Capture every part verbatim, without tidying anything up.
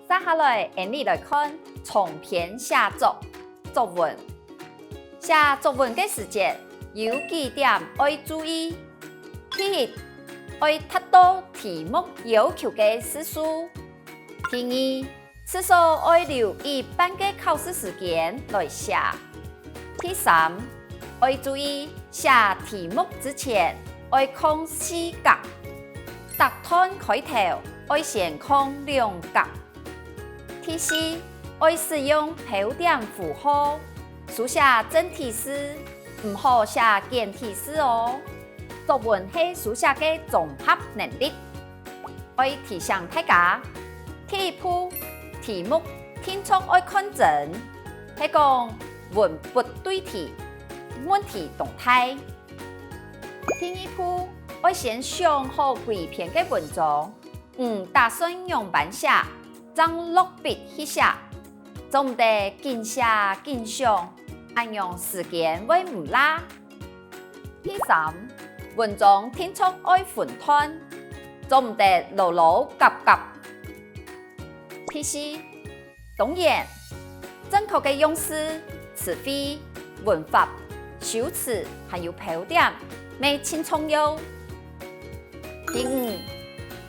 接下來，𠊎俚來看長篇寫作，作文。寫作文个時節，有幾點愛注意。第一，愛達到題目要求个字數。第二，至少愛留一半个考試時間來寫。第三，愛注意寫題目之前愛囥四格，逐段開頭愛先囥兩格。第四，愛使用標點符號，書寫正體字，毋好寫簡體字哦。作文係書寫个綜合能力。 愛提醒大家，第一步，題目定著愛看真，係講文不對題，問題當大。第二步，愛先想好歸篇个文章，你打算仰般寫，正落筆去寫。 做毋得緊寫緊想，恁樣時間會毋罅。第三，文章定著愛分段，做毋得摎摎合合。第四，當然，正確个用字、詞彙、文法、修辭還有標點，乜盡重要。第五，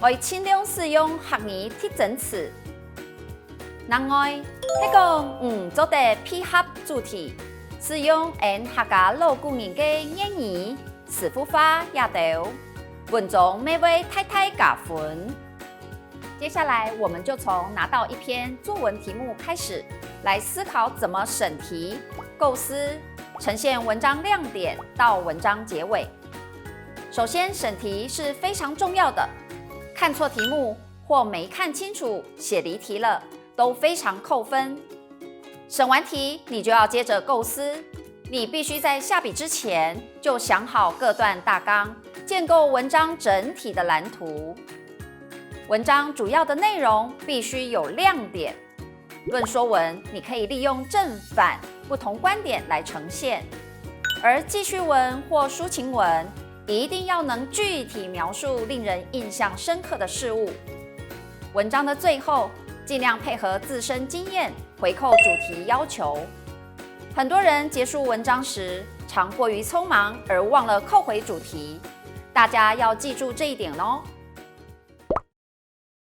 愛盡量使用客語特徵詞。 另外，係講你做得配合主題，使用𠊎等客家老古人个諺語、詞符化這兜，文章乜會大大加分。接下來，我們就從拿到一篇作文題目開始，來思考怎麼審題、構思、呈現文章亮點到文章結尾。首先，審題是非常重要的，看錯題目或沒看清楚，寫離題了， 都非常扣分。審完題，你就要接著構思，你必須在下筆之前就想好各段大綱，建構文章整體的藍圖。文章主要的內容必須有亮點。論說文，你可以利用正反不同觀點來呈現，而記敘文或抒情文一定要能具體描述令人印象深刻的事物。文章的最後，盡量配合自身經驗， 回扣主題要求。很多人結束文章時，常過於匆忙而忘了扣回主題。大家要記住這一點哦。